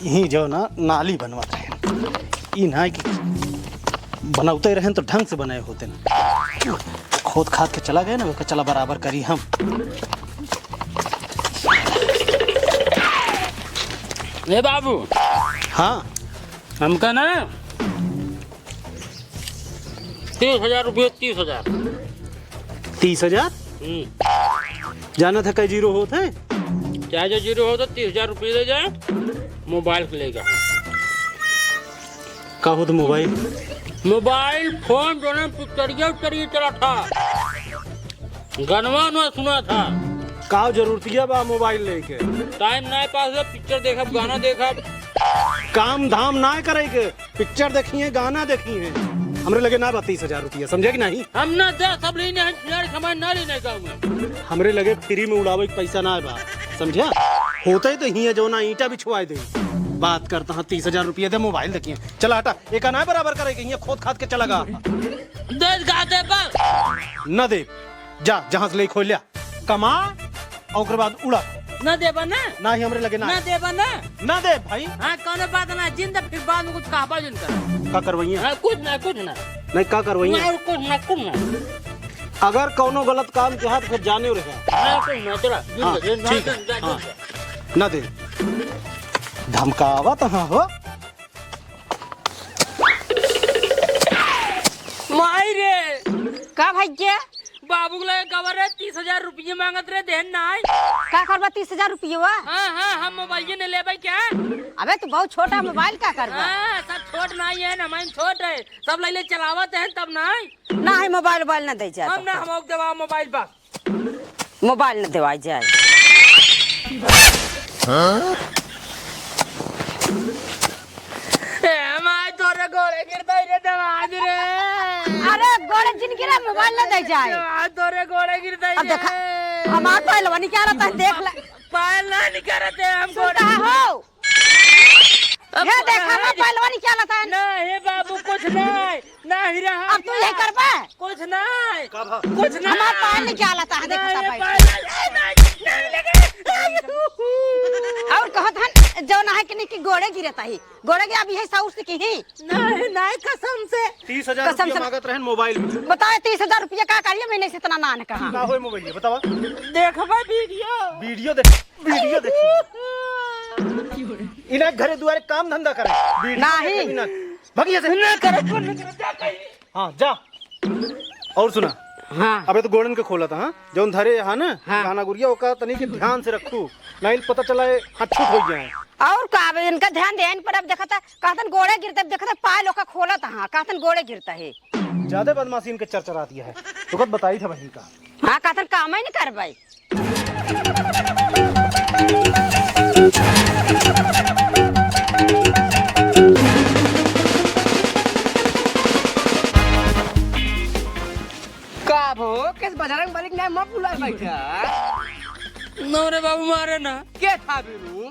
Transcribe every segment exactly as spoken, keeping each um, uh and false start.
यहीं जो ना नाली बनवत रहे, ई ना कि बनौते रहे तो ढंग से बनाए होते ना। खोद खाद के चला गए ना, ओके चला बराबर करी हम। ए बाबू। हाँ। हमका ना तीस हजार रुपये, तीस हजार। तीस हजार? हम्म। जाना था कई जीरो होत है? चाहे जो जीरो हो तो तीस हजार रुपये दे जाए, मोबाइल के लेगा। का होत मोबाइल? मोबाइल फोन जोने पिक्चरिया उक्चरिया चला था, गनवा उनवा सुना था। का जरूरतिया बा मोबाइल लेके? टाइम ना पास हो, पिक्चर देखब, गाना देखब। काम धाम ना करे के, पिक्चर देखी है, गाना देखी है। हमरे लगे ना बा तीस हजार रुपया, समझे कि नहीं? हम ना दे, सब लेने हैं, यार, सामान ना लेने का हमें। हमरे लगे फ्री में उड़ावे के पैसा ना बा, समझा? होते तो हियाँ जो ना ईंटा बिछवाए दे। बात करता हाँ, तीस हजार रुपया दे, मोबाइल देखिए। चला हटा, एका ना बराबर करे के, हियाँ खोद खाद के चला गा। दे गा दे बस। ना दे, जा, जहाँ से ले खोल लिया, कमा, और ओकर बाद उड़ा। ना देबा ना? ना ही हमरे लगे ना। ना देबा ना? ना दे भाई। हाँ, कौनो बात ना, जिन दे फिर बाद में कुछ कहबा जिन कर। का करवइया? हाँ, कुछ ना, कुछ ना। नहीं, का करवइया? ना, कुछ ना, कुछ ना। अगर कौनो गलत काम किहा तो फिर जाने रहे। हाँ, कुछ ना, चला, जिन हाँ, दे, जिन दे, ठीक है, जिन दे, हाँ। जिन दे। ना दे। धमकावत हाँ हो। माई रे! का भइया? बाबू के लगे गवा रहे, तीस हजार रुपये मांगत रहे, देहन नाई। का करबा तीस हजार रुपये? हाँ, हाँ, हम मोबाइल नहीं लेबै क्या? अबे तू बहुत छोटा मोबाइल का करबा? हाँ, सब छोट नाई है ना, हम छोट है, सब लइले चलावत है तब नाई। ना है मोबाइल, मोबाइल ना दे जाए हम तो ना, फिर। हम ओक देवा मोबाइल बस। मोबाइल न देवाई जाए। ए, माई तोरे गोड़े गिरता रे, दवाई दे रे। अरे गोड़े जिन गिरा, मोबाइल न दे जाए। माई तोरे गोड़े गिरता अब देखा, रे। हमार पहलवानी क्या रहता है, देख ले। पायल ना निकालते हम सुनता गोड़े। हो? अब हे देखा, है? मोबाइलवा निकालत है। ना, हे बाबू, कुछ नहीं। ना, हीरा, अब तू यही करबा? कुछ नहीं। का भा? कुछ नहीं। हमार पायल निकालत है, ना, देखा ये भाई। पायल नहीं, नहीं, नहीं लगे। और कहत हन, जो ना है कि नहीं कि गोड़े गिरत है। गोड़े गिरा, अब यही साउस की ही। नहीं, नहीं, कसम से। तीस हजार कसम रुपया से। मांगत रहन मोबाइल में। बताओ, तीस हजार रुपया का करिए, मैंने से इतना नान कहा। का होए मोबाइल ये, बतावा। देखबा वीडियो। वीडियो देख। वीडियो देखी। इना घरे दुआरे काम धंधा करे। वीडियो नहीं। देखे बिना। भाग यहाँ से। ना करे, कौन नहीं करे, जा कहीं। हाँ, जा। और सुना। हाँ। अबे तो गोड़न के खोला था, हाँ? जौन धरे है ना, हाँ। गाना गुरिया, ओका तनी के ध्यान से रखू। नहीं पता चला, ये हटछुट हो जाए। और का, अब इनका ध्यान देन पर अब देखता, कहतन गोड़े गिरते, अब देखता, पायल ओका खोलत, हाँ, कहतन गोड़े गिरता है। ज्यादा बदमाशी इनके चरचरा दिया है। तो कब बताई था बहन का? हाँ, कहतन काम ही नहीं करवाई। का भो, किस बजरंग बली के नाम मत बुला बैठा? नो रे बाबू, मारे ना। के था बीरू?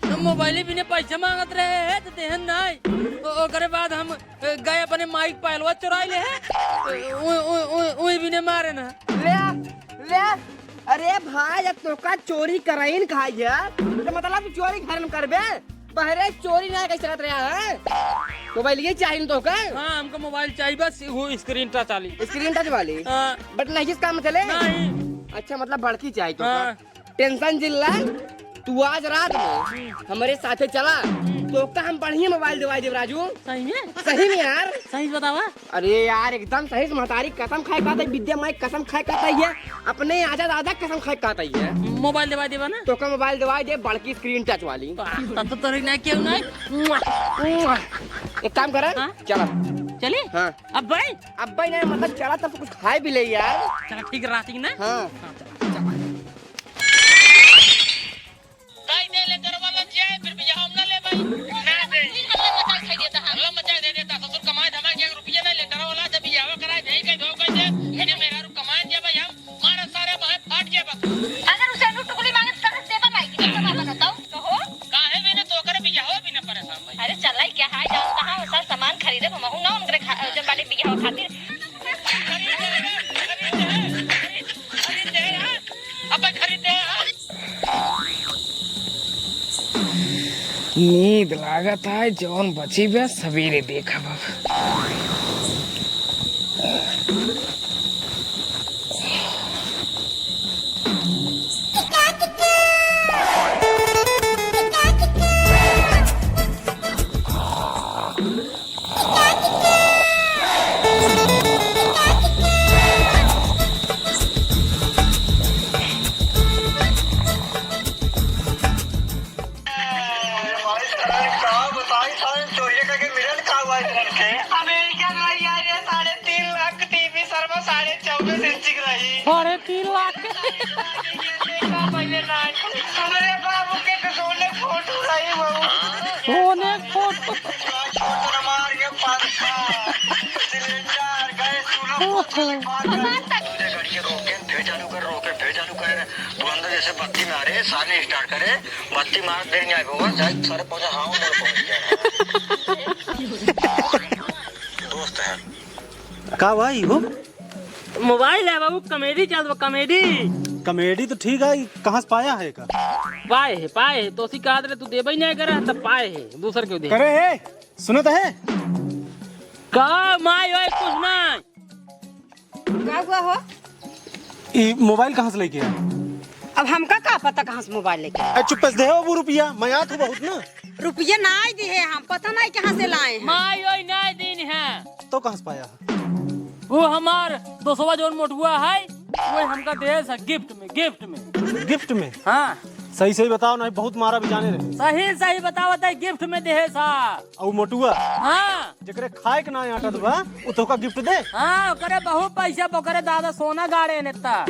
तो मोबाइल बिने पैसा मांगत रहे है, तो देहन नाई। ओ-, ओकरे बाद हम, ए, गए अपने माई के पायलवा चुराई ले है। ए, उ-, उ-, उ-, उही बिने मारे ना। ले, ले। अरे भाई, जब तोका चोरी कराइन कहा है, तो मतलब तू चोरी घर में करबे? बहरे चोरी ना कर सकत रहा है। मोबाइल ये चाहिए तोका? हाँ, हमको मोबाइल चाहिए बस, वो स्क्रीन टच वाली। स्क्रीन टच वाली? हाँ। बट नहीं, किस काम में चले? नहीं। अच्छा, मतलब बड़की चाहिए तोका? हाँ। टेंशन जिन ला, तू आज रात में हमरे साथे चला, तोका हम बढ़िया मोबाइल दिवाई देब राजू। सही में? सही में यार। सही से बतावा। अरे यार, एकदम सही से महतारी कसम खाए कहत है, विद्या माई कसम खाए कहत है, ये अपने आजा दादा कसम खाए कहत है ये। मोबाइल दिवाई देबा ना? तोका मोबाइल दिवाई देब, बड़की स्क्रीन टच वाली। वाह, तब तो तोरे ना केहू नहीं। एक काम करा, हाँ? चला। चली? हाँ। अब भाई? अब भाई नहीं, मतलब चला तब तो कुछ खाए भी ले यार। चला ठीक है, रात की ना? हाँ। हाँ, चला, चला। काई दे ले करवा लन जाए, फिर बियाह हम ना ले भाई। ना दे। हल्ला मचाई दे देता, हल्ला मचाई दे देता, ससुर कमाए धमाए के एक रुपया ना ले, करवा ला दे, बियाह कराए, यही कह दो, कह दे, इने मेहरारू कमाए दे भाई, हम मारा सारे बाहर फाट गया बस। अगर उसे नु टुकली मांगे तो कहाँ से देबा भाई, कि जब बाबा बताओ, कहो। काहे मैंने तो करे बियाह भी ना परेशान भाई। अरे चलाई क्या है, जान कहाँ सारा सामान खरीदे, हम ना उनके खा-, जब बाटे बियाह खातिर। नींद लागत है, जौन बची बा सबेरे देखब अब। भाई साहब, का बताई साहब, चोरी करके मिलल का हुआ इधर के? अमेरिकन भैया, ये साढ़े तीन लाख टीवी सरवा साढ़े चौबीस इंच की रही। साढ़े तीन लाख के? ये देखा पहले ना। तुम्हारे बाबू के तो सोने फोटो रही वो। सोने फोटो। हमार ये पंखा, सिलेंडर, गैस चूल्हा, ओहो। गाड़ी के रोके, फिर चालू कर, रोके, फिर चालू कर। तू अंदर जैसे बत्ती मारे, सारे स्टार्ट करे, बत्ती मार, फिर नहीं आए बाबा, जाए सारे पहुंचा, हाँ, उधर पहुंच गया। दोस्त है। का भाई हो? मोबाइल है बाबू, कॉमेडी चल, वो कॉमेडी। कॉमेडी तो ठीक है, कहाँ से पाया है का? पाए है, पाए है, तो उसी कहा तू देबे ही नहीं करे, तब पाए है, दूसर के दे। करे है, सुनत है? का माई ओए, कुछ नहीं। का हुआ हो? ई मोबाइल कहाँ से लेके आए? अब हमका का पता कहाँ से मोबाइल लेके आए? ए, चुप्पे से दे हो वो रुपया, मैं आत हूँ बहुत ना। रुपया नाई दिहे हम, पता नाई कहाँ से लाए हैं। माई ओए नाई दीन है। तो कहाँ से पाया है? वो हमार दोस्तवा जौन मोटुआ है, वो हमका देहे सा गिफ्ट में, गिफ्ट में। गिफ्ट में? हाँ। सही सही बताओ, नहीं बहुत मारा भी जाने रहे। सही सही बतावत है, गिफ्ट में देहे सा। और मोटुआ? हाँ। जेकरे खाए के ना आटत बा, उ तोहका गिफ्ट दे? हाँ, ओकरे बहुत पैसा बा, ओकरे दादा सोना गाड़े हैं इतना।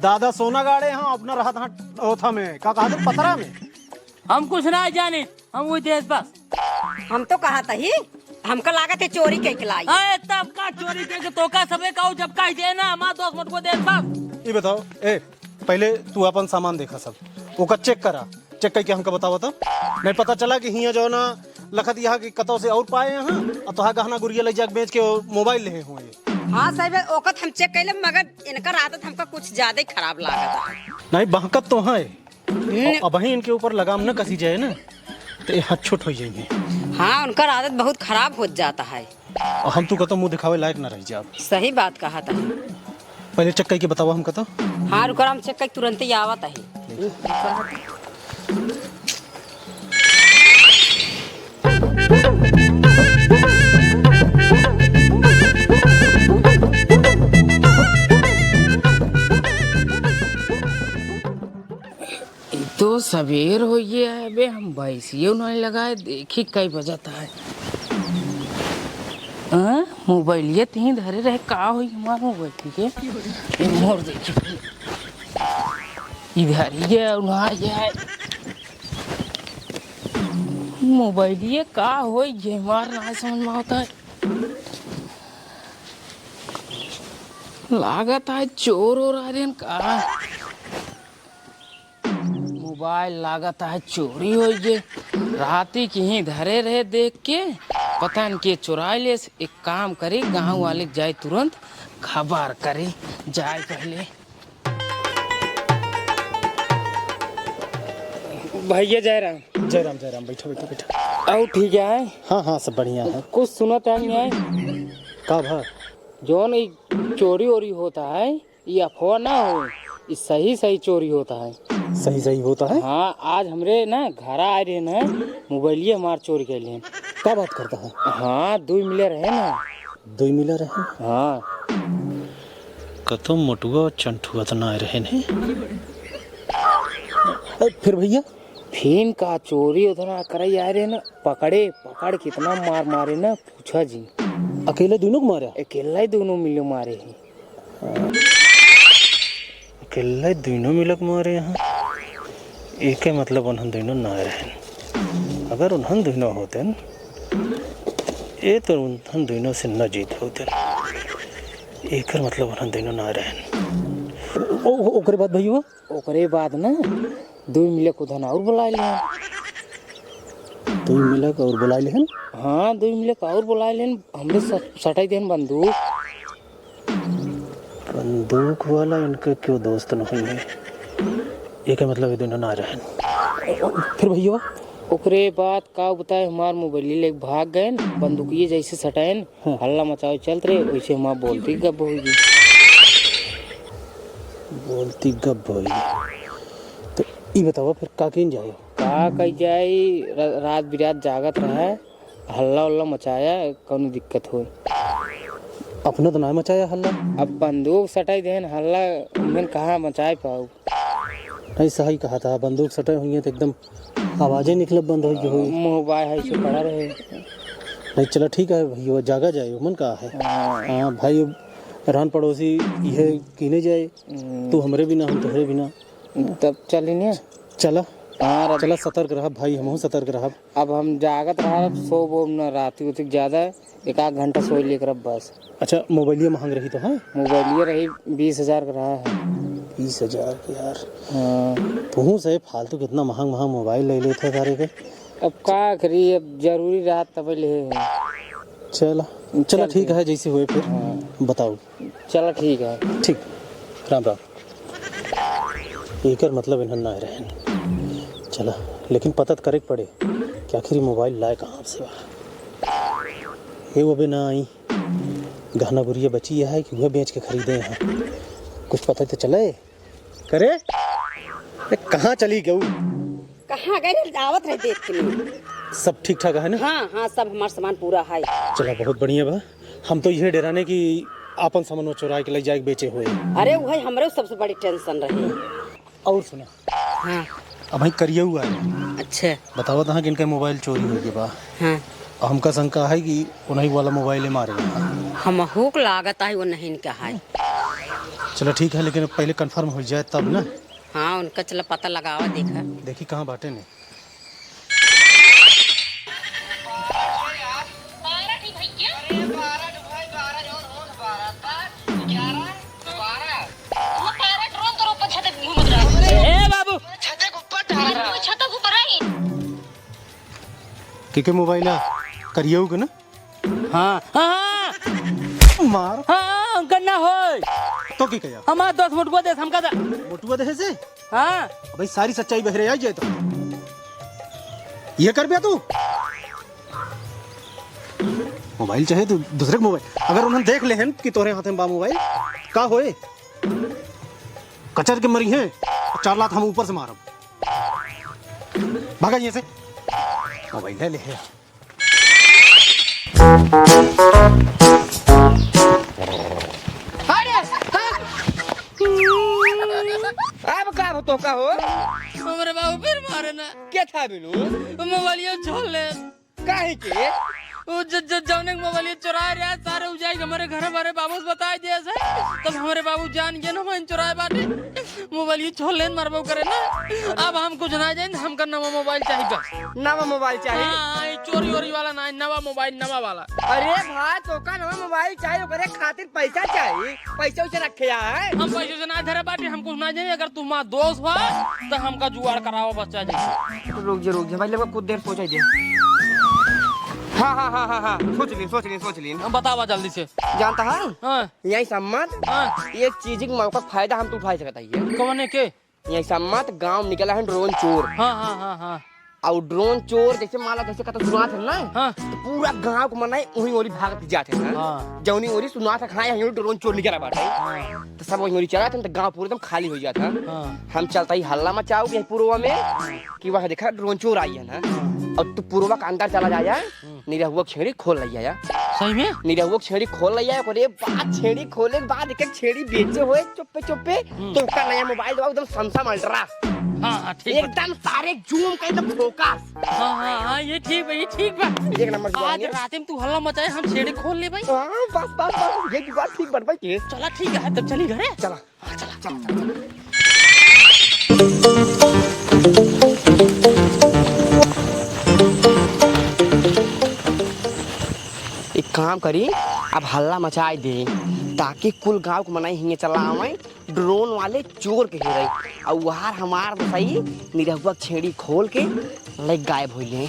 दादा सोना गाड़े हैं, अपना रहत हाँ ओथा में, का कहत हैं, पतरा में। हम कुछ ना जानी, हम वही देश बस। हम तो कहत ही, हमका लागत है चोरी कइके लाई। अरे तब का चोरी कइके, तोका सबे कहू, जब कह दे ना, हमार दोस्त मोटको देश बस। ई बताओ, ए, पहले तू अपन सामान देखा सब, ओका चेक करा, चेक कइके हमका बतावा तो। नहीं पता चला कि हियाँ जो ना लखत यहाँ कि कतौ से और पाए हैं, और तोहार गहना गुरिया ले जाके बेच के मोबाइल लेहे हुए। हाँ साहब, ओकत हम चेक कइले, मगर इनकर आदत हमका कुछ ज्यादा ही खराब लागत है। नहीं, बहकत तो है। हम्म। और अबहीं इनके ऊपर लगाम न कसी जाए ना, तो ये हट छुट हो जाएंगे। हाँ, उनकर आदत बहुत खराब हो जाता है। और हम तू कतो मुँह दिखावे लायक ना रह जाब। सही बात कहा था। पहले चेक कइके बतावा हमका तो। हाँ, रुको, हम चेक कइके तुरंत ही आवत है। ई तो सबेर हो गया है बे, हम भैंसियो नहीं लगाए, देखी कई बजत है। हाँ, मोबाइलिया तहीं धरे रहे, का होई हमार मोबाइल के? ये मोर देखी, इधर ये उन्हा ये मोबाइलिया का होई, ये हमार ना समझ में आवत है। लागत है चोर ओर आ रहे हैं का? मोबाइल लागत है चोरी होइ गए। राती के ही धरे रहे देख के, पता न के चुराइ लेस। एक काम करी, गाँव वाले के जाए तुरंत खबर करी, जाए पहले। भैया जय राम। जय राम, जय राम, बैठो, बैठो, बैठो। और ठीक है? हाँ, हाँ, सब बढ़िया है। कुछ सुनत है नहीं है? का भा? जौन ई चोरी ओरी होता है, ई अफवाह ना हो, ई सही सही चोरी होता है। सही सही होता है? हाँ, आज हमरे ना घरा आए रहे ना, मोबाइलिया हमार चोरी कर लिए। का बात करता है? हाँ, दुई मिले रहे ना। दुई मिले रहे? हाँ। कतो मोटुआ और चंठुआ तो ना आए रहे ने। ए, फिर भैया? फिर का चोरी उतना करे आए रहे ना, पकड़े, पकड़ कितना मार मारे ना, पूछा जी। अकेले दुइनों को मारा? अकेला ही दुइनों मिले मारे हैं। अकेले दुइनों मिलक मारे हैं। एके मतलब उन्हन दुइनों ना रहन। अगर उन्हन दुइनों होतेन, ए तो उन्हन दुइनों से न जीत होतेन। एकर मतलब उन्हन दुइनों ना रहन। ओ-, ओ-, ओकरे बाद भैया? ओकरे बाद ना दुई मिलक उधन और बुलाए लेहन। दुई मिलक और बुलाए लेहन? हाँ, दुई मिलक और बुलाए लेहन। हमरे स-, सटाई देहन बंदूक। बंदूक वाला इनके क्यों दोस्त नहीं है? एके मतलब ये दुइनों ना रहन। फिर भैया? ओकरे बाद का बताए, हमार मोबाइल लेके भाग गएन, बंदूकिये जैसे सटाएन, हाँ। हल्ला मचावे चलत रहे, वैसे हमार बोलती गब होई गई। बोलती गब होई। तो ई बतावा फिर का कइल जाए? का कइल जाए, र-, रात बिरात जागत रहा, हल्ला उल्ला मचाया, कौनो दिक्कत होई? अपना तो ना मचाया हल्ला। अब बंदूक सटाई देन, हल्ला उन्हन कहाँ मचाए पाऊ? नहीं, सही कहा था, बंदूक सटे हुई है तो एकदम आवाजे निकलब बंद हो गई होई। मुँह बाय है, इसे पड़ा रहे। नहीं, चला ठीक है भैया, जागा जाए, उमन का है। हाँ। हाँ भाई, रहन पड़ोसी यह कीने जाए, हम्म। तू हमरे बिना, हम तोहरे बिना। तब चली ने। चला। हाँ, रब- चला, सतर्क रहब भाई, हमहू सतर्क रहब। अब हम जागत रहब, सोब ओब न, राती उती ज्यादा, एक आध घंटा सोई लेकर अब बस। अच्छा, मोबाइलिया महंग रही तो, हाँ? मोबाइलिया रही बीस हजार का रहा है। बीस हजार के यार। हाँ। तू से फालतू कितना महंग महंग मोबाइल ले लेते सारे के। अब का करी, अब जरूरी रहा तब ले है। चला, चला, चल ठीक ठीक। है, जैसे हुए फिर हाँ। बताओ। चला ठीक है। ठीक, राम राम। एकर मतलब इन्हन ना रहन। चला, लेकिन पता तो करे के पड़े कि आखिर ई मोबाइल लाए कहाँ से बा। ये वो भी ना आई, गहना गुरिया बची है कि वह बेच के खरीदे हैं। कुछ पता तो चले। करे, ये कहाँ चली गऊ? कहाँ गए रहे? आवत रहे देख के नहीं। सब ठीक ठाक है ना? हाँ, हाँ, सब हमार सामान पूरा है। चला, बहुत बढ़िया बा। हम तो यह डेराने कि आपन सामान चुराए के ले जाए के बेचे हुए। अरे, वही हमरे सबसे बड़ी टेंशन रही। और सुना। हाँ। अब भाई करियऊ आए। अच्छा। बतावा तहाँ कि इनका मोबाइल चोरी हो गया बा। हाँ। और हमका शंका है कि उन्हीं वाला मोबाइल मारे। हमहू को लागत है वो नहीं इनका है। चला ठीक है, लेकिन पहले कंफर्म हो जाए तब ना। हाँ, उनका चला पता लगावा, देखा। देखी कहाँ बाटे ने। ए बाबू। छते के ऊपर है। के के मोबाइल है? करियऊ के ना? हाँ, हाँ, हाँ। मार। हाँ, उनका ना होय। तो की कहिया? हमार दोस्त मोटुआ देस हमका दा। मोटुआ देस से? हाँ। अबे सारी सच्चाई बहरे आई जाए तो। ये कर बे तू। मोबाइल चाहे तू दूसरे का मोबाइल। अगर उन्हन देख लेहन कि तोरे हाथे में बा मोबाइल, का होए? कचर के मरी हैं, चार लात हम ऊपर से मारब। भागा यहाँ से। मोबाइल ले ले। अरे, हाँ। अब का हो तो का हो? हमरे बाबू फिर मारे ना। के था बिनु? मोबाइलिया छोड़ ले। काहे के? उ ज-, ज-, जौने के मोबाइलिया चुराए रहे, सारे उ जाए हमरे घर, हमरे बाबू से बताए दिए से। तब हमरे बाबू जान गए ना, हम चुराए बाटे। मोबाइल ये छोड़ लेन मरबो करे ना। अब हम कुछ ना जाइन, हमका नवा मोबाइल चाहिए बस। नवा मोबाइल चाहिए? हाँ, हाँ, ये चोरी वोरी वाला ना, नवा मोबाइल, नवा वाला। अरे भाई, तोका नवा मोबाइल चाहिए, ओकरे खातिर पैसा चाहिए, पैसा उसे रखे है। हम पैसे से ना धरे बाटे, हम कुछ ना जाइन। अगर तू हमार दोस्त बा, तो हमका जुगाड़ करावा बच्चा जी। रुक जा, रुक जा भाई, लगभग कुछ देर सोचा दे। हाँ, हाँ, हाँ, हाँ, हाँ, सोच ली, सोच ली, सोच ली। बतावा जल्दी से। जानता है? हाँ। यही सम्मत, हाँ। एक चीज के मौका फायदा हम तो उठा सकत है ये। कौने के? यही सम्मत गांव निकला है ड्रोन चोर। हाँ, हाँ, हाँ, हाँ। और ड्रोन चोर जैसे मान ला जैसे कतो सुनात है ना, हाँ। तो पूरा गांव को मनाई वही ओरी भागत जात है ना। हाँ। जौनी ओरी सुनात है, हाँ, यही ड्रोन चोर निकला बाटे। हाँ। तो सब वही ओरी चला था, तो गांव पूरा एकदम खाली हो जाता। हाँ। हम चलता ही हल्ला मचाओ यही पूर्वा में कि वह देखा ड्रोन चोर आई है ना। हाँ। और तू पूर्वा का अंदर चला जाया। हम्म। निरहुआ छेड़ी खोल लइया या। सही में? निरहुआ छेड़ी खोल लइया, ओकरे बाद छेड़ी खोले के बाद एक एक छेड़ी बेचे होए चुप्पे चुप्पे, हम्म। तो ओका नया मोबाइल दवा एकदम Samsung Ultra। हाँ, हाँ, ठीक बा। एकदम सारे zoom का एकदम focus। हाँ, हाँ, हाँ, ये ठीक बा, ये ठीक बा। एक नंबर की आज बात है। रात में तू हल्ला मचाए, हम छेड़ी खोल ले भाई। हाँ, बस, बस, बस, ये की बात ठीक बा भाई। चला ठीक है, तब चली घरे। चला। एक काम करी, अब हल्ला मचाई दे, ताकि कुल गांव के मनई हिंगे चला आवे, ड्रोन वाले चोर के हेरे, और वहार हमार बसाई निरहुआ छेड़ी खोल के ले गायब होइले।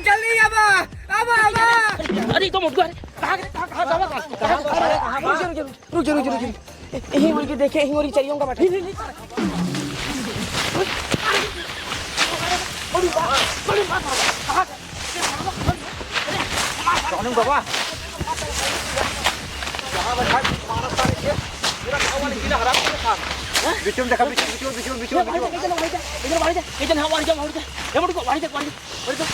जल्दी आवा, आवा, आवा। अरे, अरे, तो मुर्गा है। कहाँ, कहाँ, कहाँ, कहाँ, कहाँ, कहाँ, कहाँ, कहाँ, कहाँ, रुक जा, रुक जा, रुक जा। ए, यहीं मुर्गी देखे, यहीं मुर्गी चरियों का बैठा। बीचों में देखा, बीचों, बीचों, बीचों, बीचों, बीचों। इधर बाहर जा, इधर बाहर जा, इधर बाहर जा, इधर बाहर जा, बाहर जा, बाहर जा।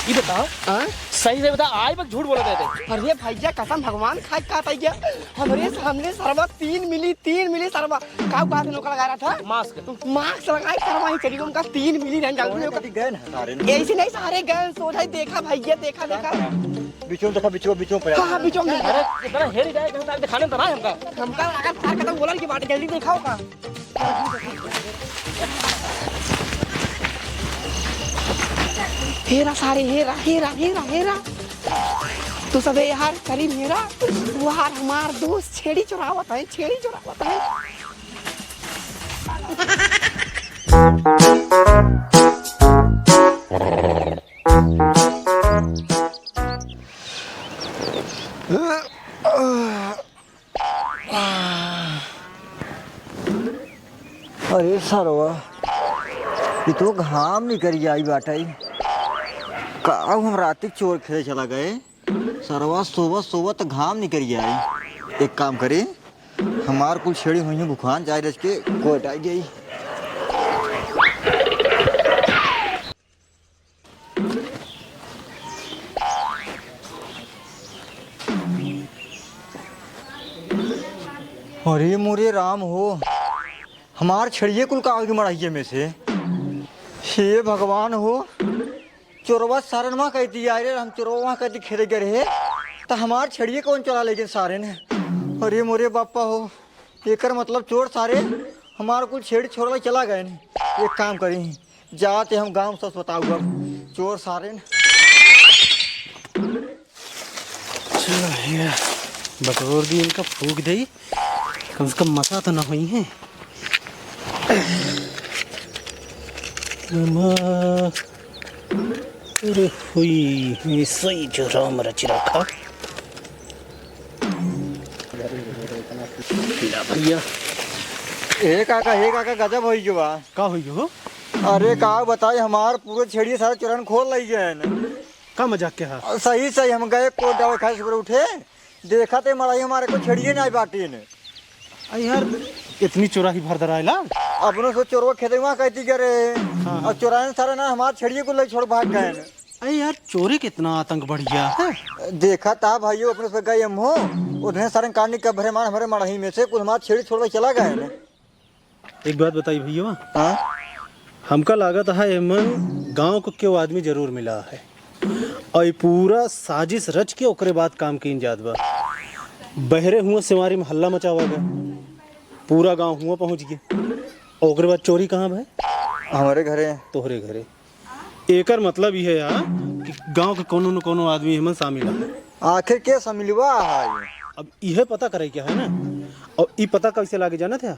ई बताओ, हाँ? सही से बता, आज बक झूठ बोलत है ते। अरे भैया, कसम भगवान खाए का तैया। हमरे सामने सरवा तीन मिली, तीन मिली सरवा। का बात है, नौका लगा रहा था? मास्क। मास्क लगाए सरवा ही चली, उनका तीन मिली नहीं, जल्दी नौका। गए ना सारे। ऐसे नहीं, सारे गए, सोझा ही देखा भैया, देखा, देखा। बीचों में देखा, बीचों, बीचों पे। हाँ, हाँ, बीचों में। अरे, इतना हेरी जाए, कहीं तार दिखाने तो ना हमका। हमका अगर फार कदम बोला कि बात जल्दी दिखाओ का। हेरा सारे, हेरा, हेरा, हेरा, हेरा। तो सबे यार करीब हेरा, वो यार हमार दोस्त छेड़ी चुरावत है, छेड़ी चुरावत है। अरे सरवा, ई तो घाम निकरि आई बाटइ। का हम राती चोर खेदे चला गए? सरवा सोवत सोवत घाम निकरि आई। एक काम करी, हमार कुल छेड़ी हुइहैं भुखान, जाए रच के कोटाई जाई। अरे मोरे राम हो, हमार छेड़िए कुल का होई मड़ाइए में से। हे भगवान हो, चोरवा सारन वहाँ कहती आए रे, हम चोरवा वहाँ कहती खेदे गए रहे, त हमार छेड़िए कौन चोरा लेगे सारे ने। अरे मोरे बापा हो, एकर मतलब चोर सारे हमार कुल छेड़ी छोड़ले चला गए ने। एक काम करी, जाते हम गाँव सब बताऊ अब चोर सारे ने। चलो, ये बटोर दी इनका, फूंक दे, कम से कम मसा तो ना हुई है। अम्मा, अरे हुई, ऐसे ही जो राम रच रखा। ला भैया। हे काका, हे काका, गजब होई गयो बा। का होई गयो हो? अरे का बताई, हमार पूरे छेड़िए सारे चोरन खोल लई गए हैं। का मजाक के हा? सही, सही, हम गए कोट डाले खाए सुबह उठे, देखा ते मड़ाई हमारे को छेड़िए नहीं बाटी ने। अरे यार, इतनी चोराही भर दरायला? अपने से चोरवा खेदे वहाँ कहती करे। हाँ, हाँ। और चोरायन सारे ना हमार छेड़िए को ले छोड़ भाग गए ने। अरे यार, चोरी के इतना आतंक बढ़ गया है। देखा ता भाइयों, अपने से गए हम हो, उन्हें सारे कानी का भरे मान हमारे मड़ाही में से कुल हमार छेड़ी छोड़ के चला गए ने। एक बात बताई भैया। हाँ? हमका लागत है एमन गांव को केहू आदमी जरूर मिला है और ये पूरा साजिश रच के ओकरे बाद काम कीन जात बा। बहरे हुआ सेवारी में हल्ला मचावा गया, पूरा गांव हुआ पहुंच गया। ओकरे बाद चोरी कहाँ भए? हमारे घरे। तोहरे घरे। एकर मतलब ई है यार कि गांव के कोनो न कोनो आदमी एमन शामिल है। आखिर के शामिल बा है? अब इहे पता करे के है ना। और ई पता कैसे लागे जानत है?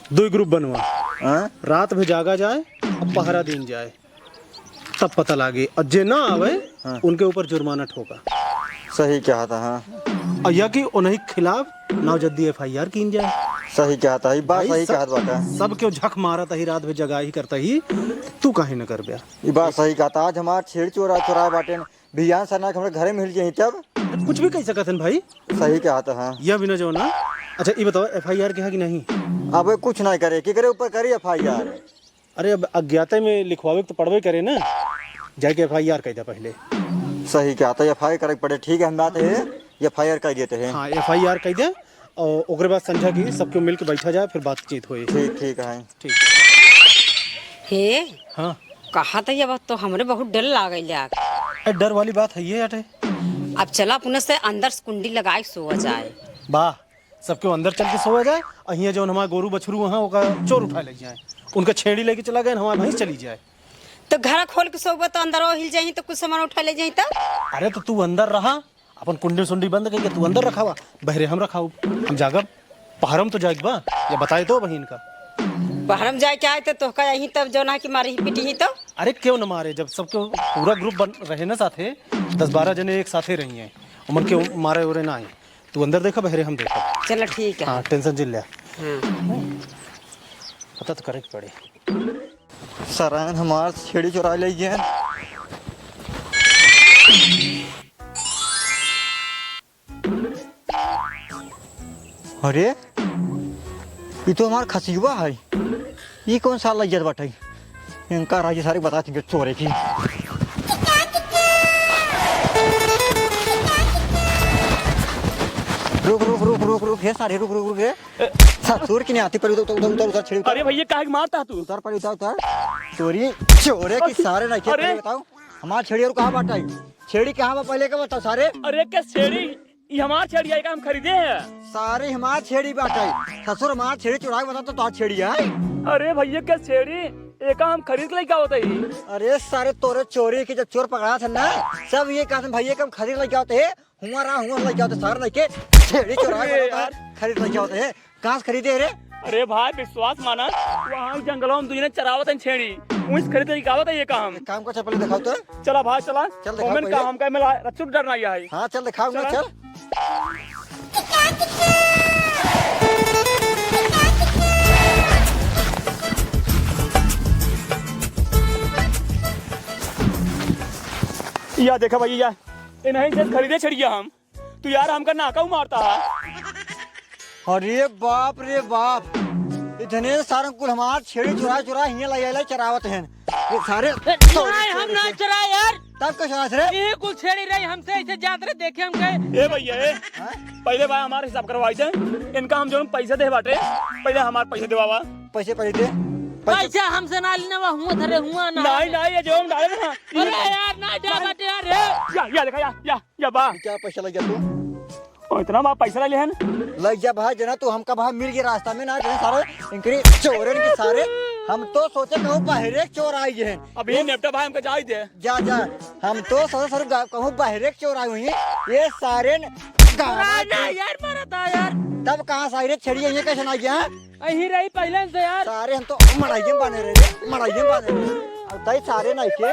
दो ग्रुप बनवा। हाँ? रात में जागा जाए और पहरा दीन जाए, तब पता लागे। और जे ना आवे, हाँ। उनके ऊपर जुर्माना ठोका। सही कहा था, हाँ। और या कि उन्हीं खिलाफ नामजद्दी एफ आई आर कीन जाए। सही कहा था, ई बात भाई, सही सब, कहा था। सब क्यों झक मारत ही, रात में जगाही करता ही, तू काहे न कर ब्या? ई बात सही कहा था। आज हमार छेड़ चोरा चोरा बाटे, बिहान सरना के हमरे घरे में हिल जाई तब। कुछ भी कह सकत हन भाई। सही कहा था, हाँ। यह भी ना जो ना। अच्छा, ये बताओ, एफ आई आर के है कि नहीं? अब कुछ नाहीं करे, केकरे ऊपर करी एफ आई आर? अरे, अब अज्ञाते में लिखवावे के तो पड़बे करे ना, जाके एफ आई आर कइ दे पहिले। सही कहा, तो एफ आई आर करे के पड़े। ठीक है, हम बात है, एफ आई आर कइ देते हैं। हाँ, एफ आई आर कइ दे, और ओकरे बाद संझा की सबके मिल के बैठा जाए, फिर बातचीत होई। ठीक, ठीक है। ठीक। हे, हाँ। कहा था ये बात तो हमरे बहुत डर लागल यार। ए, डर वाली बात है ये हटे। अब चला अपने से अंदर से कुंडी लगाए सोवा जाए। वाह, सबके अंदर चल के सोवा जाए, और हियाँ जौन हमारे गोरू बछरू हैं, ओका चोर उठाए ले जाए, उनका छेड़ी लेके चला गए, हमारे भैंस चली जाए। तो घर खोल के सोबे तो अंदर हिल जाही तो कुछ सामान उठा ले जाही तो। अरे तो तू अंदर रहा, अपन कुंडी सुंडी बंद करके तू अंदर रखावा, बहरे हम रखाऊ, हम जागब। पहरम तो जाइक बा, या बताए तो बहिन का। पहरम जाए के आए तो तोहका यहीं तब जौन है कि मारी ही पीटी ही तो। अरे क्यों न मारे, जब सबके पूरा ग्रुप बन रहे ना साथे, दस बारह जने एक साथे रही हैं, उमन के मारे उरे ना आए। तू अंदर देखा, बहरे हम देखा। चलो ठीक है। हाँ, टेंशन जिन ले। हाँ। पता तो करे के पड़े। सरायन हमार छेड़ी चुरा ले गए। अरे, ई तो हमार खसियुआ है। ई कौन साल लग जात बाटे? इनका राजी सारे बता चुके चोरे की। रुक, रुक, रुक, रुक, रुक, हे सारे, रुक, रुक, रुक, हे। ससुर की नहीं आती, पहले उतर, उतर, उतर, उतर, छेड़ी उतर। अरे भैया, काहे के मारता तू? उतर, पहले उतर, उतर। चोरी, चोरे की सारे नहीं, अरे। पहले बताओ, हमार छेड़ी और कहाँ बाटा है? छेड़ी कहाँ बा, पहले का बताओ सारे। अरे, का छेड़ी? ई हमार छेड़ी है, का हम खरीदे हैं? सारे हमार छेड़ी बाटे। ससुर हमार छेड़ी चुराए बता तो तोहार छेड़ी है। अरे भैया, का छेड़ी? एका हम खरीद के लेके आवत हई। अरे सारे तोरे चोरी के जब चोर पकड़ा था ना, सब ये कहते भैया के हम खरीद लेके आवत है। हुआ रहा, हुआ लेके आवत है, सारे लेके छेड़ी चुराए अरे बता यार। खरीद लेके आवत है। कहाँ से खरीदे रे? अरे भाई, विश्वास माना, वहाँ जंगलों में दुनिया चरावत हैं छेड़ी, वहीं से खरीद के आवत है ये काम। एक काम कर, चल पहले दिखाओ तो। चला भाई, चला। चल दिखाओ ओमन पहले। का हमका मिला, रच्चू डर ना आई। हाँ, चल दिखाओ ना, चला। चल। या देखा भैया, इन्हीं से खरीदे छेड़िया हम। तू यार हमका नाका मारता है। अरे बाप रे बाप, इतने सारे कुल हमार छेड़ी चुरा चुरा हियां ले आइले चरावत हैं। ये सारे ए, चोरी, नहीं, हम चोरी, ना चोरी। चराए यार। तब का चराए रे? ये कुल छेड़ी रही हमसे ऐसे जात रहे, देखे हम गए। ए भैया, ए, हाँ? पहले भाई हमार हिसाब करवाई दे, इनका हम जो पैसे दे बाटे, पहले हमार पैसे देवावा। पैसे पहले दे। पैसे पैसा हमसे ना लेने वा, हुआ धरे हुआ ना। नहीं, नहीं, ये जो हम डाले ना। अरे यार, ना जा बाटे यार, हे। या, या देखा, या, या। या बा। क्या पैसा लग गया तू? ओ, इतना बा पैसा ले लेहन। लग जा भाई, जना तू हमका भाई मिल गया रास्ता में ना, जना सारे इनकरी चोरन के सारे। हम तो सोचे कहूँ बाहरे चोर आई गए हैं। अब ये नेपटा भाई हमका जाई दे। जा, जा। हम तो सोचे सारे गा-, कहूँ बाहरे चोर आई हुई। ये सारे न गाँव चोर ना के। यार, मारा था यार। तब कहाँ से आई रे छेड़ी, ये कैसे ना गया? अही रही पहले से यार। सारे हम तो मड़ाइये में बांधे रहे रे, मड़ाइये में बांधे रहे। अब तई सारे नहीं के।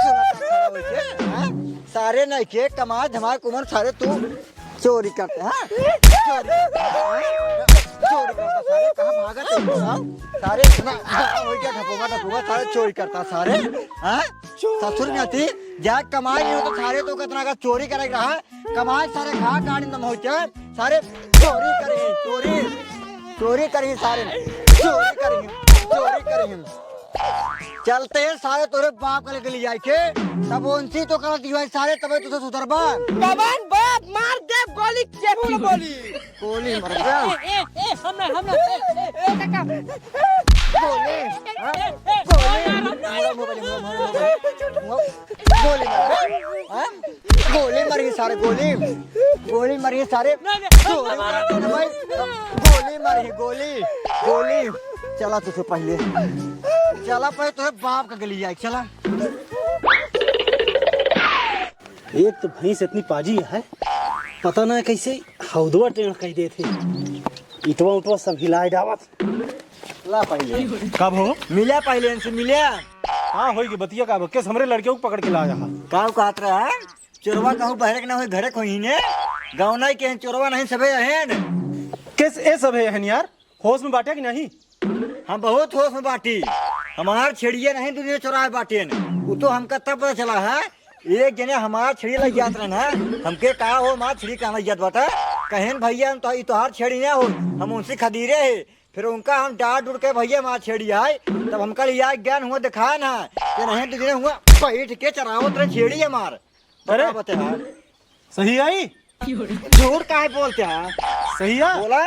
सुना था खड़ा होके, हाँ? सारे नहीं के कमाए धमाए कुमन सारे तू चोरी करते, हाँ? चोरी करते, हाँ? चोरी करता सारे, कहाँ भागत है तू, हाँ? सारे इतना हो गया ढपोगा, ढपोगा, सारे चोरी करता सारे, हाँ? ससुर में आती, जा कमाए नहीं हो तो सारे तो कितना का चोरी करे रहा, कमाए सारे खा गाड़ी में होते, सारे चोरी करी, चोरी, चोरी करी सारे, चोरी करी, चोरी करी। चलते हैं सारे तोरे बाप के लेके ले जाए के, तब उनसे तो करत ही भाई सारे, तबे तुझे सुधरबा। कमान बाप मार दे गोली, जरूर गोली। गोली मर गया। ए, ए, ए, हम ना, हम ना, ए, ए, ए, काका। गोली, हाँ? ए, ए, गोली। ए, मारो, मारो, मारो, मारो, मारो। गोली मर गया, हाँ? गोली मारी सारे, गोली। गोली मारी सारे। नहीं, नहीं, गोली मारी भाई। गोली मारी, गोली। गोली। चला तुझे पहले। चला पहले तुझे बाप का गली जाए, चला। एक तो भैंस इतनी पाजी है, पता ना कैसे हौदवा टेढ़ कइ देथे। इटवा उटवा सब हिलाए डावत। ला पहले। कब हो? मिला पहले इनसे, मिला। का होई के बतिया का बा? केस हमरे लड़के को पकड़ के लाया हा। का कहत रहा? चोरवा कहूँ बहरे के ना होई, घरे के होई ने। गाँव नहीं के चोरवा नहीं, सबे अहेन। केस ए सबे अहेन यार? होश में बाटे कि नहीं? हम बहुत होश में बाटी। हमार छेड़िए नहीं दुनिया चोराए बाटेन। उ तो हमका तब पता चला है, एक जने हमार छेड़ी लग जात रहन है। हमके कहा हो, हमार छेड़ी कहाँ लग जात बाटा? कहेन भइया, हम तो, ई तोहार छेड़िया हो, हम उनसे खदीरे है। फिर उनका हम डांट डूट के, भइया, हमार छेड़िया है, तब हमका लिया ज्ञान हुआ दिखाए ना, कि नहीं तो दिन हुआ बैठ के चरावत रहे छेड़ी हमार। अरे। बता बते यार। सही आई? झूठ काहे बोलते हैं? सही है? बोला?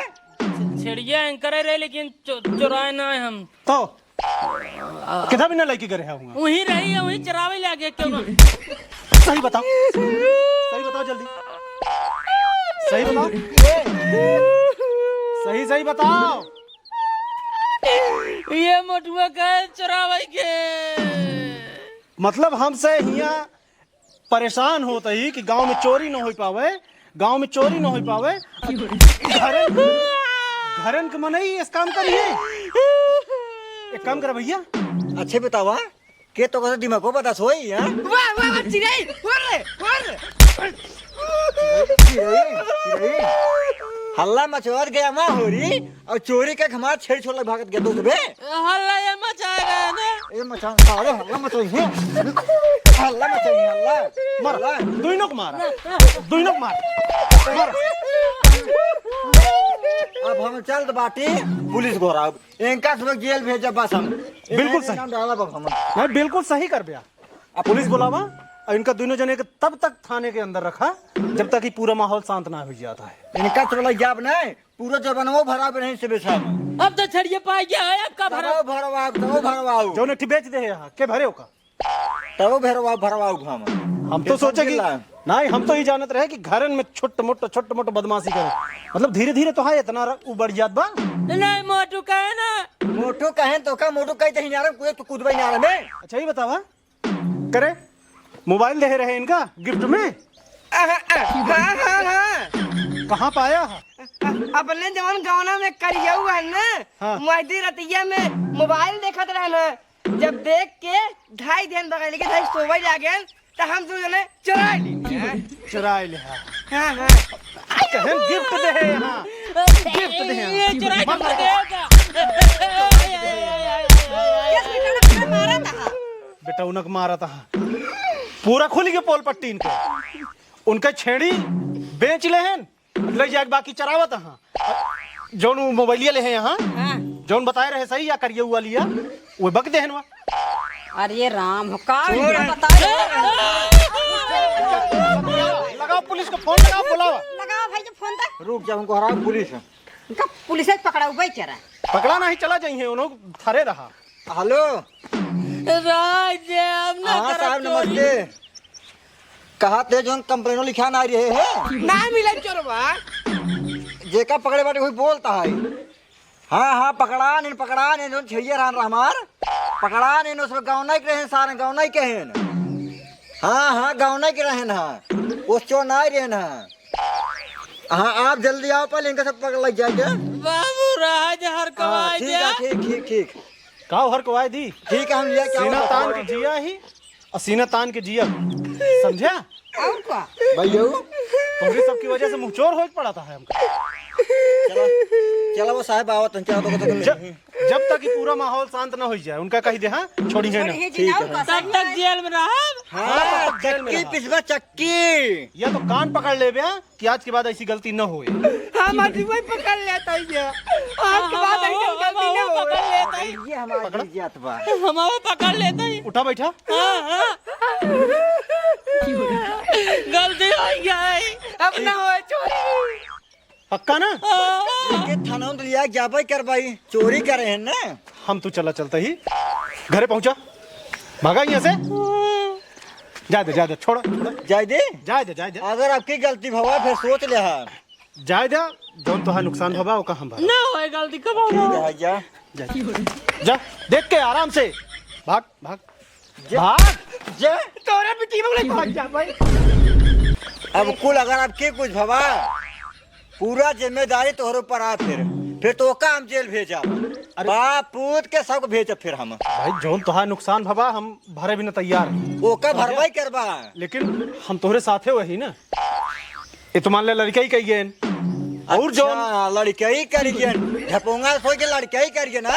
छेड़िया एंकर रहे, लेकिन चो-, चोराए ना है हम। तो? कितना भी ना लेके गए हैं हुआ? वहीं रही है, वहीं चरावे लागे क्यों ना? सही बताओ, सही बताओ जल्दी, सही बताओ, सही, सही बताओ। ये मोटुआ का चोरावे के। मतलब हमसे हिया परेशान होत ही कि गांव में चोरी न होइ पावे, गांव में चोरी न होइ पावे। घरन, घरन के मनई इस काम करी है। एक काम कर भइया। अच्छे बतावा, के तो कहते दिमागो बता सोई, हाँ? वाह, वाह, वाह, चिरई, बोल रे, बोल रे। चिरई, चिरई। हल्ला मचोर गया माँ होरी। और चोरी के हमार छेड़ छोड़ लग भागत गया दोस्त बे। हल्ला ये मचा रहे हैं ना। ए मचा, सारे हल्ला मचाई है। हल्ला मचाई है, हल्ला। मार, हल्ला। दुइनों को मारा। दुइनों को मार। मार। अब हम चल तो बाटी पुलिस घोराव। इनका सब जेल भेजा बस हम। बिल्कुल सही। नाम डाला बस हम। नहीं, बिल्कुल सही कर बया। अब पुलिस बुलावा और इनका दुइनों जने के तब तक थाने के अंदर रखा, जब तक कि पूरा माहौल शांत ना हो जाता है। इनका सब लग जाब नहीं। पूरा जबनवो भरा भी नहीं से बेचा में। अब तो छड़िए पाई गया है, अब का भरा? तबो भरवाओ, तबो भरवाओ। जौन एक ठे बेच दे है यहाँ, के भरे ओका? तबो भरवाओ, भरवाओ हम। हम तो सोचे कि नहीं, हम तो ही जानत रहे कि घरन में छोट मोट, छोट मोट बदमाशी करे। मतलब धीरे धीरे तो है इतना र-, उ बढ़ जात बा। नहीं, मोटू कहे ना। मोटू कहे तो का, मोटू कहे तो हिनारे कुए तो कूदबे हिनारे में। अच्छा, ये बतावा, करे मोबाइल दे रहे इनका गिफ्ट में? हाँ, हाँ, हाँ। कहाँ पाया है? अपने जवन गौना में करियऊ है ना, हाँ। मोदी रतिया में मोबाइल देखत रहे ना, जब देख के धाई देन बगल के धाई सोवे लागेन, तो हम दो जने चुराई ली। चुराई ले, हाँ। हाँ, हाँ। कहन गिफ्ट दे है यहाँ। गिफ्ट दे है। ये चुराई के मार दे। बेटा, उनक मारा था। पूरा खुल गया पोल पट्टी इनके। उनका छेड़ी बेच लेहन, ले जाके बाकी चरावत हाँ। जौन उ मोबाइलिया ले है यहाँ, हाँ। जौन बताए रहे सही या करिए हुआ लिया, वो बक देहन वा। अरे राम, का छोड़। इनका बताए रहे? लगाओ पुलिस को फोन लगाओ, बुलावा। लगाओ भाई, जो फोन तक। रुक जा, उनको हराओ पुलिस। इनका पुलिस से पकड़ा हुआ ही कह रहा है। पकड़ा नहीं, चला जाइए, उन्हों थारे रहा। हेलो। राज, अब ना हाँ करब साहब, चोरी। नमस्ते। कहा ते जौन कंप्लेनो लिखा ना रहे है? ना मिले चोरवा। जेका पकड़े बाटे वही बोलता है। हाँ, हाँ, पकड़ा ने, पकड़ा ने, जौन छेड़िया रहन रहा हमार। पकड़ा ने, उसमें गाँव नहीं के रहन, सारे गाँव नहीं के हैं। हाँ, हाँ, गाँव नहीं के रहन, हाँ। उस चोर नहीं रहन, हाँ। हाँ, आप जल्दी आओ, पहले इनका सब पकड़ लग जाए क्या? बाबू राज हर हाँ, कमाए ठीक दे। है, ठीक, ठीक, ठीक। का हर कवाए दी? ठीक है, हम लिया क्या सीना होगा? तान के जिया ही और सीना तान के जिया, समझा? और का? भैया, तुमरी सबकी वजह से मुंहचोर होए के पड़ा था हमका। चलो, चलो वो साहब आवत हैं, चलो तो, तो, तो, जब, जब तक कि पूरा माहौल शांत ना हो जाए, उनका कही दे, हाँ, छोड़ी है ना। छोड़ी है जी, ठीक ना, है। और का? तब तक जेल में रहब। हाँ, हाँ, तब तक जेल में चक्की रहब। पिसवा चक्की। या तो कान पकड़ लेबे, हाँ? कि आज के बाद ऐसी गलती न होए। हम आज वही पकड़ लेता ही है। आज के बाद ऐसी गलती न होए। पकड़ लेता ही। ये हमारी पकड़ा? इज्जत बा। हम वो पकड़ लेता ही। उठा बैठा। हाँ, हाँ। गलती हो गई। अब न होए चोरी। पक्का ना? हाँ। लेके थाना में लिया जाबे करवाई। चोरी करे हैं ना? हम तो चला चलता ही। घरे पहुंचा। भागा यहाँ से। जाए दे, जाए दे, छोड़, छोड़। जाए दे? जाए दे, जाए दे। अगर आपकी गलती भवा, फिर सोच ले हा। जाए दे, जौन तोहार नुकसान भवा, ओका हम भरा। ना होए गलती, कब ठीक होगा? है, जा। जा, जा, देख के आराम से। भाग, भाग। जा। भाग। जा। तोरे भी टीम में भाग जा भाई। अब कुल अगर आपके कुछ भवा, पूरा जिम्मेदारी तोहरे ऊपर आ फिर। फिर तो ओका हम जेल भेजा। अरे। बाप पूत के सबको भेजब फिर हम। भाई, जौन तोहार नुकसान भवा, हम भरे बिना तैयार हैं। ओका भरवाई करबा। लेकिन हम तोहरे साथे वही ना। ये तो मान ले लड़का ही कही गए। और जो अच्छा, लड़का ही करी गए। ढपोंगा सोच के लड़का ही करी गए ना।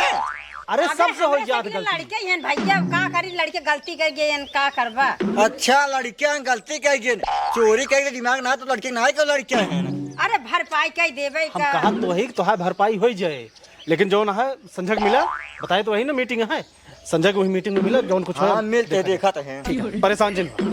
अरे, अब सबसे हो जात गलती। लड़के ही हैं भैया, का करी, लड़के गलती कर गए हैं, का करबा? अच्छा, लड़के हैं, गलती कर गए। चोरी कर के दिमाग ना तो लड़के ना को लड़के हैं। अरे भरपाई कई देबे हम का? कहा तो वही, तोहार भरपाई हो जाए, लेकिन जौन है संझक मिला, बताए तो वही ना मीटिंग है, संझक वही मीटिंग में मिला, जौन कुछ हाँ, है, मिलते देखा देखा तो है। ठीक है, परेशान जिन हो।